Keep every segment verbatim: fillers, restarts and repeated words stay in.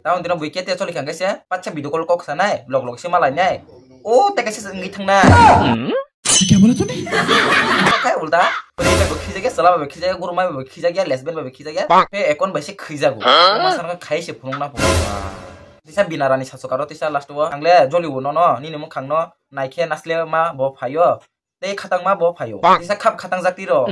Tamo dino bui kete choli khang kaisa, pacha video call kok sanai, log log se malai nai. O te kaisa wngwi thangnai. Kya bola tune? Khai ulta, bui bai bo khijak ya, chwla bai bo khijak ya, guru mai bai bo khijak ya, lesbian bai bo khijak ya. He account bai se khijago. Masa no khai se phunuk na phunuk. Tisa bina rani sasu karo tisa last o. Ang le joli o nono, nini mukhang no, naikhe nasle ma bo phaio. Tei khatangma bo phaio. Tisa khap khatang jak tiro.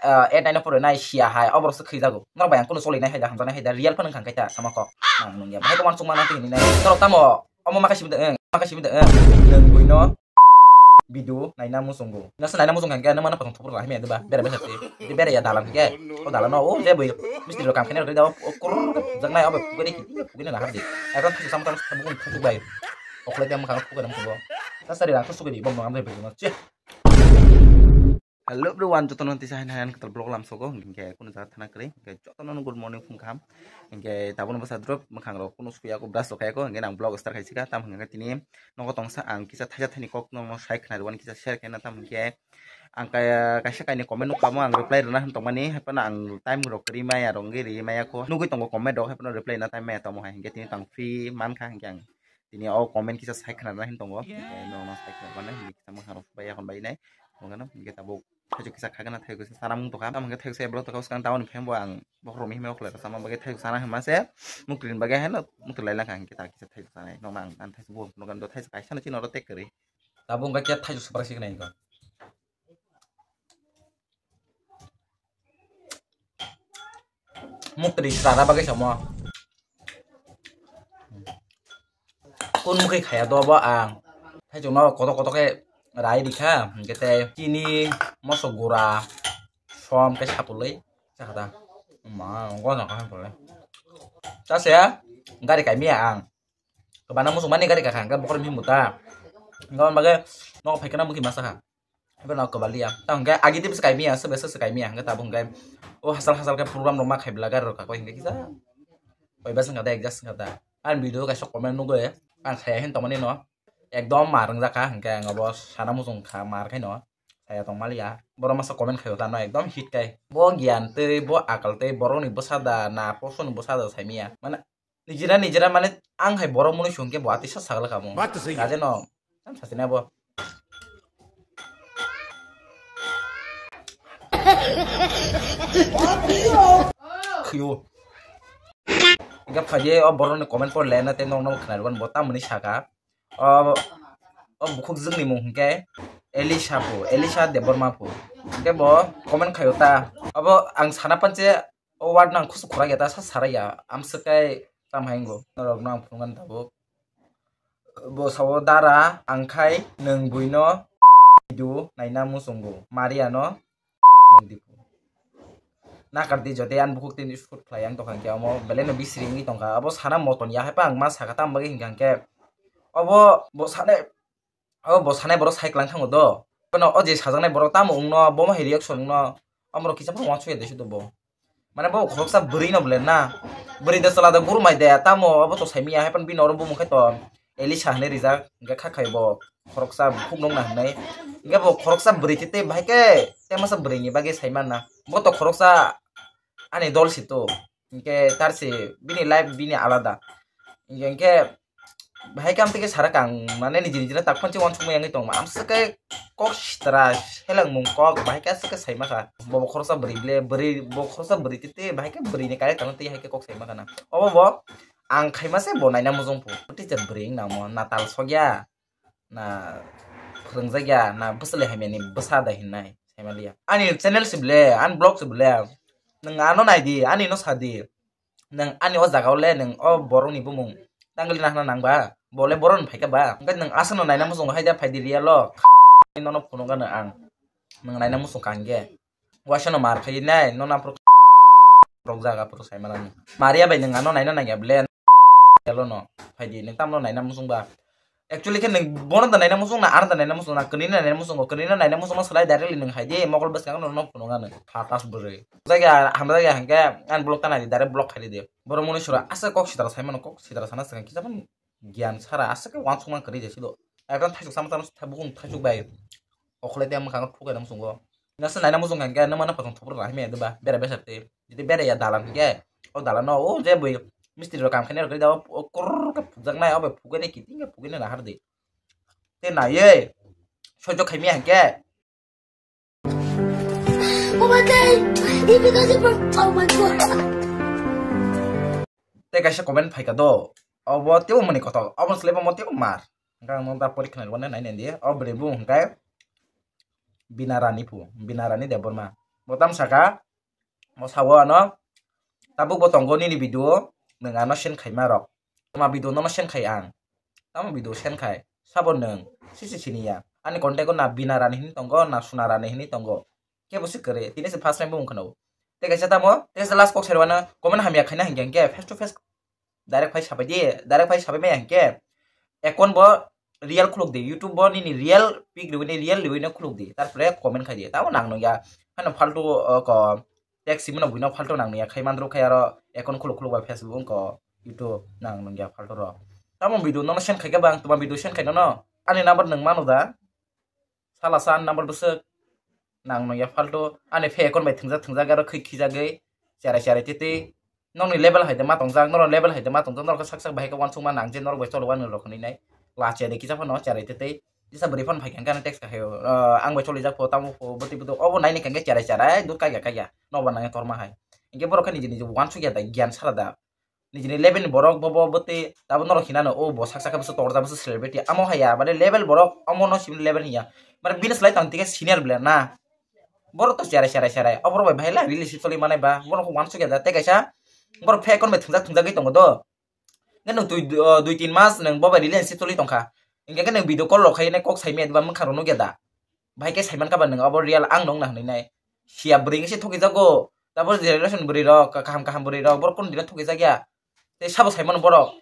Ah, et naino pore nai sia hai. Oborok se khijago. Norok bai ang kunu choli nai hai da, hamjaknai hai da. Real phano wngkha khe ta, sama kok. Nang nung ya. Bahai ko wansuk mana tini nai. Norok tamo, omo maka simi da, eh, maka simi da, eh. Nung buino. Video naina muchungo. Nasa naina muchung kha khe, nang mana patong thopor lahai me da ba. Bera besa te. Di bera ya dalan khe. O dalan no, o je bui. Mistri rok kam khene rok da, o kurur jak nai, obo pugani ki. Pugani na hadi. Ekon thuk sama tam thuk bai. Okle te maka thuk bai. Nasa ri rang thuk bai. Bom bom amre bai. Hello everyone, jotono tisa hai hai kwtal vlog lam sogo, hinkhe kunu jaga thana kwrwi, hinkhe jotono good morning phung kaham, hinkhe tabukno bwsa drop mwkhang rok kunu suya ko brush rok khai ko, hinkhe nang vlog start khai sika, tam hinkhe tini nogo tongsa ang kisa thaisa thani kok nokno sai khna rwani kisa share khaina tam hinkhe ang kaya kaisa kaini comment nukha mo ang reply rwna hin tongmani, haipano ang time rok kwrwi maya rok wngwi rwi maya ko, nugwi tongo comment rok haipano reply na time maya tamo hai, hinkhe tini tang free mankha hinkhe ang tini o comment kisa sai khna rwna hin tongo, hinkhe nokno sai khna rwna hinkhe kisa mwkhang rok bai yakon bai nai. Mungkano hingke tabuk thaichuk kisa khagana thaichuk kisa sana mung tokha. Tamo hingke thaichuk se borok tokha swkang taboni phan bo ang bokhorok mihimai okhlai rw sama bagwi thaichuk sana hwnma se muktwini bagwi haino muktwi lai langkha hingke ta kisa thaichuk sanai nokna ang ani thaichuk bo nokani do thaichuk kaisa no chini oro tek kwrwi. Tabuk hingke khe thaichuk swprak siknai hingke. Muktwi sara bagwi samo. Kun mukhi khaya do bo ang. Thaichuk no kotok kotok khe rai rikha. Hingke tei chini mosok gura som khe sapulwi chakha ta. Ma, gona kha pole. Ta se gari kaimia ang. Kebana muchung mani gari kakha hingke bokhorok mihim buta. Hingke aboni bagwi nogo phaikhe no mukhi masa kha. Hingke no kebaliya. Ta hingke agi tei bwswk kaimia, swbai swk swk kaimia. Hingke tabuk hingke o hasal hasal khe program rok ma khai bwla gari rok kakoi hingke kisa. Oi bwswk wngkha da, adjust wngkha da. Ani video kaisa comment nugwi ang saya hin tongmani no. Ekdom mar wngjakha hingke ang obo sana muchung kha mar khaino. Saya tongmaliya. Borok masa comment khaio ta no ekdom hit kai. Bo giyan tei bo akal tei borokni bwsa da na posoni bwsa da saimia. Mane Nijira nijira mane ang hai borok mwnwi song khe bo atisa sagla kamo. Baat to sahi hai. Kaje no. Tam sasina bo. Khiyo. Ga phaje o borok ni comment por lena te nong nong khna bo tam mwnwi saka. O o bukhuk jwngni mung hwnkhe Elisha pu, Elisha Debbarma pu. Hwnkhe bo comment khaio ta. Abo ang sana panche O word no ang khusuk khwlai ya ta sa sarai ya. Amswk kai tam hai wngo. Norok no ang phunuknani tabuk. Bo sao dara ang khai nwng buino video naina muchungo. Maria no nwng dipu. Nakar di jodi ang bukhuk tini shoot khlai ang tongkha hwnkhe omo belai no bisri wngwi tongkha. Abo sana moton ya hai pa ang ma saka tam bagwi hwnkha hwnkhe. Obo bo sanai Abo bo sanai borok sai klang thango do. Bono o je sajaknai borok tamo wngno, bomo hai reaction wngno, amorok kisa phano uansukya de sudo bo. Mane bo khoroksa bwrwi no bole na. Bwrwi de chwla de gurumai de, tamo abo to saimanya, hai phano bini oro bumung khai to Elisa hinwi rijak, hwnkhe kha khai bo khoroksa bukhuk nukna hinwi. Hwnkhe bo khoroksa bwrwi te, te bahai khe te masa bwrwi ni bagwi sai manna. Bo to khoroksa ani dol si to. Hwnkhe tar se bini life bini alada. Hwnkhe, hwnkhe Bahai kam tike sara kang mane niji niji tak phone se uansukma yangwi tongma. Amswk khe kok sitra selengmung kok bahai khe aswk khe saima kha. Bo bo khoroksa bwrwi le bwrwi bo khoroksa bwrwi tite bahai khe bwrwi ni character no twi hai khe kok saima kha na. Obo bo ang khaima se bo naina mujung phu. Teacher bwrwi wng namo natal sokya na phwrwngjak ya na bwswlwi hamya ni bwsa da hinai saima liya. Ani channel se ble ani vlog se ble nwng ano nai di ani no sa di. Nwng ani o jaga o le nwng o borok ni bumung tangli nahna nang ba? Bo le borok ni phaikha ba? Hwnkhe nwng aswk no naina muchungo hai da phai di real o. Nono phunukgano ang. Nwng naina muchung kha hwnkhe. Waisa no mar khai nai, nono aphuru rok jaga aphuru sai manani. Maria bai nwng ano naina nangya ble? Real o no phai di, nwng tamo no naina muchung ba? Actually khe nwng bono da naina muchung na, ano da naina muchung na, kwnwi no naina muchungo, kwnwi no naina muchungno swlai directly nwng hai di, mokol bwskango no phunukgano, phatas bwrwi. Jagya, hamjagya hwnkhe ani block ta nai di, direct block khai di. Borok mwnwi sora aswk kok sitra sai mano, kok sitra sana swkang kisa phano giyan sara aswk khe uansukma kwrwi je sido. Ekdom thaisuk sama tamo bukung thaisuk bai. Okholai tei mwkhango thuklai tamo chwngno. Nasa naina muchung kha hwnkhe, nang mano kothom thopro rw himya diba, bera besa tei. Jodi bera ya dalan hwnkhe, o dalan no o je bui Mistri rok kam khainai rok da o kurr khe phukjaknai, o bai phukgwi nai kiting khe phukgwi nai nahar di. Te naiye soijo khaimya hwnkhe. Baba, thank you because you brought, oh my God. Te kaisa comment phaika do. Obo tebo mani kotor. Obo slebo mo tebo mar. Hwnkhe ang no da porikha nai rwna nai nai di. O bwrwi bu hwnkhe Bina Rani phu. Bina Rani Debbarma. Bo tam saka. Mo sawo ano. Tabuk bo tongo nini video. Nwng ano send khaima rok. Tama video nono send khai ang. Tamo video send khai. Sabo nwng. Sisi siniya. Ani contact o na Bina Rani hini tongo, na Suna Rani hini tongo. Kebo se kwrwi. Tini se first time bo wngkha no. Te kaisa tamo. Te kaisa last kok serwano. Comment hamya khaina hingke hingke face to face. Direct phai sabai di. Direct phai sabai maya hingke. Account bo real khuluk di. YouTube bo nini real pic riwi ni real riwi no khuluk di. Tarpore comment khai di. Tamo nang nung ya. Hano faltu, o, ko. Text simi no buino faltu nang nung ya. Khai mandru khai aro account khuluk khuluk ba Facebook wngko. YouTube nang nung ya faltu ro. Tamo video nono send khai khe bang. Tuma video send khai nono. Ani number nung mano da. Sala sa ani number bwswk nang nung ya faltu. Ani phe account bai thwngjak thwngjak aro khwi khijagwi cherai cherai twi twi. Nokni level hai de ma tongjak, norok level hai de ma tongjak, norok sak sak bahai khe uansukma nang je norok bai cholo uanw rok hinwi nai. Lachiya de kisa phano cherai twi twi. Kisa bwrwi phano phai khe hwnkhe ano text kha khaio, "Ah, ang bai cholijak pho, tamo pho, bwtwi bwtwi." Obo naini hwnkhe cherai cherai dut kaiya kaiya. Nobar nangya torma hai. Hinkhe borok khe niji niji uansukya da, giyan sara da. Nijini level ni borok bo, bo, bwtwi tabuk norok hinano, "O bo sak sak khe bwswk torjak, bwswk celebrity." Amo haiya, mane level borok omo no simi level hiya. Mane bini slai tang tike senior ble na. Borok to cherai, cherai, cherai. Oborok bai bahai la relationship choli manai ba. Borok uansukya da tei kaisa. Borok fake account bai thwngjak, thwngjagwi tongo do. Nge nwng twi, o, dui tin mas nwng bo bai relationship choli tongkha. Hinkhe khe nwng video call rok khai nai kok saimaya diba mwkhang rok nukya da. Bahai khe saimankha ba nwng abo real ang nung na hinwi nai. Siya bwrwi wngse thokijago. Tabuk generation bwrwi rok, kaham kaham bwrwi rok, borok kunu dino thokijakya. Tei sabo saimano borok.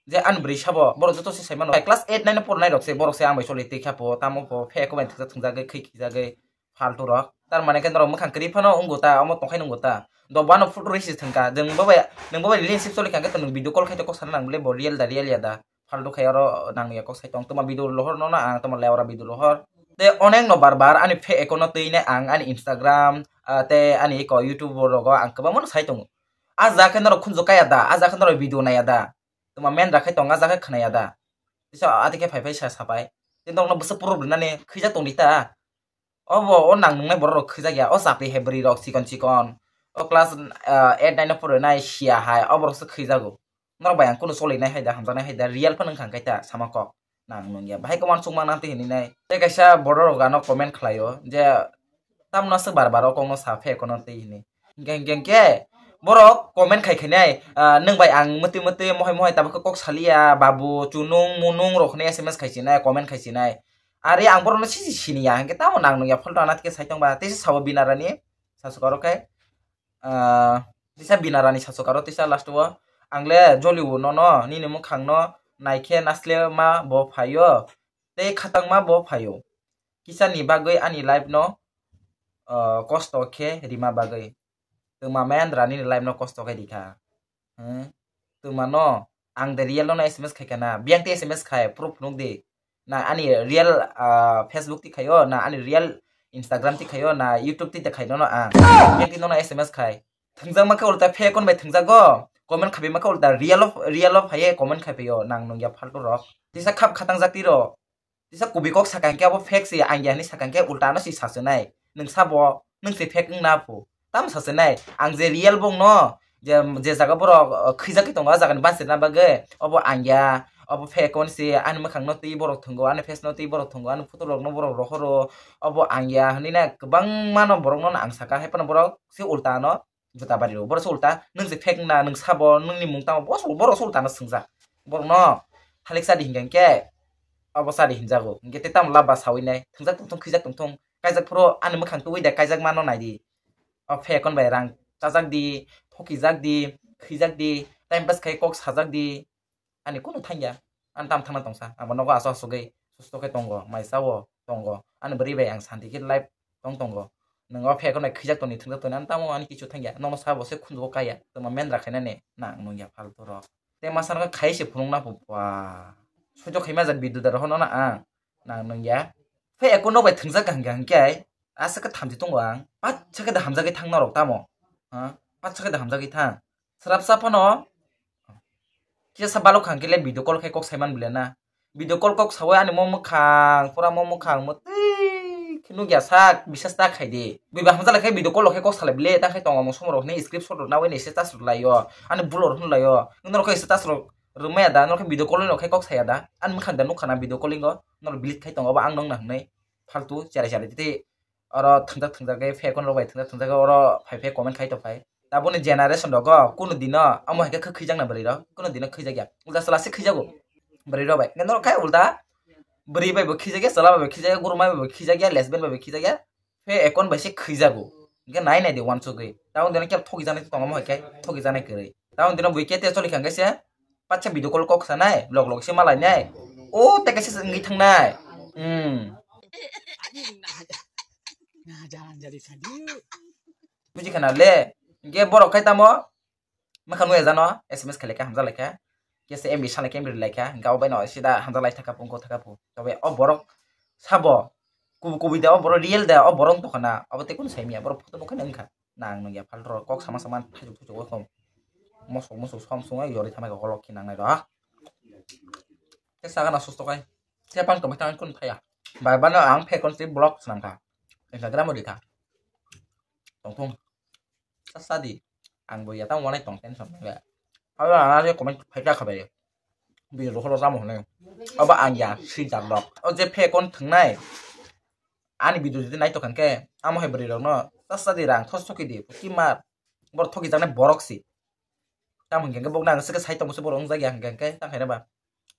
Je ani bwrwi sabo, borok joto se saimano. Class eight nine poro nai rok se, borok se ang bai choli twi kha pho, tamo pho, fake account bai thwngjak thwngjagwi, khwi khijagwi, faltu rok. Tar mane khe norok mwkhang kwrwi phano wngwi ta, omo tongkhai nungwi ta. Do bono photo risi thwngkha, jwng bo bai, nwng bo bai relationship choli kha khe to nwng video call khai to kok sana nang bole bo real da, real ya da. Faltu khai oro nang ya kok sai tong. Tuma video lohor no na ang tuma leora video lohor. Te onek no bar bar ani fake account no twi nai ang ani Instagram, ah, te ani ko YouTube rogo ang kwbangma no sai tongo. A ja khe norok khunju kaya da, a ja khe norok video naya da. Tuma men ra khai tong, a ja khe khwnaya da. Tisa ati khe phai phai sa sapai. Te norok no bwswk problem nani khwija tong di ta. Obo o nang nungnai borok rok khwjak ya, o chapri hai bwrwi rok chikon chikon. O class, ah, eight nine o pore nai sia hai, o borok se khwjago. Norok bai ang kunu choli nai hai da, hamjaknai hai da, real phano wngkha khe ta sama kok. Nang nung ya, bahai khe uansukma nang twi hinwi nai. Tei kaisa borok rok ano comment khlai o je, "Tamno se bar bar o kok no sa phe kono twi?" hinwi. Hinkhe, hinkhe, hinkhe borok comment khai khai nai, ah, "Nwng bai ang mwtwi mwtwi mohai mohai tabuk khe kok saliya, babu, chunung, munung," rok hinwi S M S khai sinai, comment khai sinai. Are ang borokno sisi siniya, hinkhe tamo nang nungya phalto ana thike sai tongba, teisa sabo Binarani sasukaro khe, ah, teisa Binarani sasukaro teisa last o, "Ang le jolio nono, nini mwkhangno naikhe nasle ma bo phaio, tei khatang ma bo phaio. Kisa ni bagwi ani life no, ah, kosto khe rima bagwi." Twma men rani ni life no kosto khe rikha. Hmm? Twma no ang de real no S M S khai kana. Biyang te S M S khai, proof phunuk di. Na ani real, ah, Facebook ti khaio, na ani real Instagram ti khaio, na YouTube ti de khai nono ang. Biyang ti nono S M S khai. Thwngjak ma khe ulta fake account bai thwngjak go. Comment khabi ma khe ulta real of, real of haye comment khai phaio nang nung ya phaltu rok. Tisa khap khatang jak ti ro. Tisa kubi kok sakang khe abo fake se ang ya hinwi sakang khe ulta no si sasunai. Nwng sabo, nwng se fake wngna phu. Tam sasunai. Ang je real bong no, je, je jaga borok, uh, khwijak twi tongo, ah jaga ni bachirna bagwi. Obo ang ya, obo fake on se, ani mwkhang no twi borok thwngo, ani face no twi borok thwngo, ani photo rok no borok rohoro. Obo ang ya hinwi na kwbangma no borok no ang saka, hai phano borok se ulta no juta bari rw. Borok se ulta, nwng se fake na, nwng sabo, nwng ni mung tamo, bo se, borok se ulta no swngjak. Borok no thalik chadi hinkha hinkhe, obo chadi hinjago. Hinkhe tei tamo laba sawi nai, thwngjak tongthung, khwijak tongthung, kaijak phuru ani mwkhang tubui da kaijak mano nai di. O fake on bai rang chajak di, thokijak di, khwijak di, time pass khai kok sajak di. Ani kunu thangya. Ani tam thangna tongsa. Abo nogo aso asugwi susto khe tongo, mai chao tongo. Ani bwrwi bai ang santi khe life tong tongo. Nwng o fake no khijak toni, thwngjak toni, ani tamo ani kichu thangya. Nono sabo se khunjugo kaya. Tongma mendra khainani nang nungya phaltu rok. Te masa no khai se phunukna phu ba. Soijo khaima jak bidu da rohono na ang. Nang nungya. Fake account no bai thwngjak hwnkha hwnkhe ai. Asa khe thamchi tongo ang. Pat sakhe da hamjagwi thang norok tamo. Ha? Pat sakhe da hamjagwi thang. Srapsa phano, Kisa balok khang kile video call khai kok saiman bile na. Video call kok sawi ani mo mwkhang, pura mo mwkhang mo tei khe nukya sak bisas ta khai di. Bui ba hamjak lai khe video call khe kok salai bile ta khai tongo mo somor hwnwi script shot rok nawi ni status rok lai o. Ani bulor hwn lai o. Norok khe status rok rwmaya da, norok khe video call no khe kok saya da. Ani mwkhang da nukha na video calling o. Norok delete khai tongo ba ang nong na hwnwi. Faltu cherai cherai tei oro thwngjak thwngjak khe fake rok bai thwngjak thwngjak khe oro phai phai comment khai tong phai. Taboni generation rogo kunu dino amo hai khe khwkhijakna bwrwi rok, kunu dino khwijakya. Ulta chwla se khwijago bwrwi rok bai. Norok khai ulta bwrwi bai bo khwijakya, chwla bai bo khwijakya, gurumai bai bo khwijakya, lesbian bai bo khwijakya. Phe ekon bai se khwijago. Hingke nai nai de wansugwi. Taboni dino khe thogijaknai tongo mo hai khe thogijaknai kwrwi. Taboni dino bui kete choli khangkhe se pacha video call kok sanai, log log se malainai. O teke se wngwi thangnai. Hmm. Buji khana le. Hingke borok khai tamo. Mwkhang nukya jano S M S khailai kha, hamjak lai kha. Kesa M B sanai khe M B rwlai kha. Hingke obai no sida hamjak lai thaka pung ko thaka pung. Tobe o borok sabo. Kubu kubu da o borok real da o borok tokha na. Obo tei kunu saimya borok photo nukha na wngkha. Nang nungya phaltro kok sama sama thaijuk thujuk o khom. Mosok mosok som sung yori thamai kok lok khe nangnai ro. Kesa gana susto kai. Tepang tongbai tang kunu thaya. Bai bano ang fake kon si block swnam kha. Instagram o di kha. Tongthung. Sasa di. Ang bo yatang wanai tong tension le. Hala ana se comment phaikha khabai. Bi ro holo jamo hone. Aba ang ya si jar lok. O je fake kon thangnai. Ani video jodi nai tokhan ke amo hai bwrwi rok no sasa di rang thos thoki di. Ki mar. Bor thoki janai borok si. Tam hingke bok nang se sai tong se borok wng jak ya hingke tang hai ba.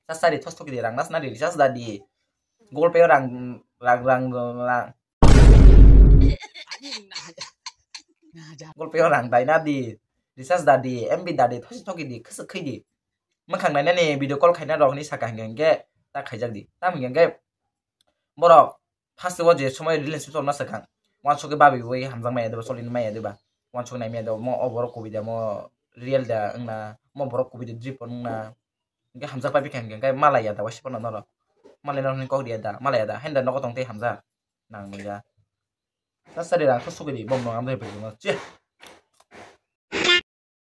Sasa di thos thoki di rang nas na di recharge da di. Google Pay o rang rang rang rang. Google Pay o rang dai na di. Recharge da di, M B da di, thosi thoki di, khwswk khai di. Mwkhang nainani video call khaina rok hinwi saka hingke hingke ta khaijak di. Tam hingke hingke borok first o je somoi relationship tongna swkang. Wansukhe babi bai hamjak maya diba, cholini maya diba. Wansuk nai maya diba, mo o borok kubui da, mo real da wngna, mo borok kubui da drip wngna. Hingke hamjak pai bikha hingke hingke malaya da waisa phano norok. Malai norok hinwi kok riya da, malaya da, haino da nogo tong tei hamjak. Nang nungya. Sasa di rang khe sugui di, bom nung amjai bai rung che.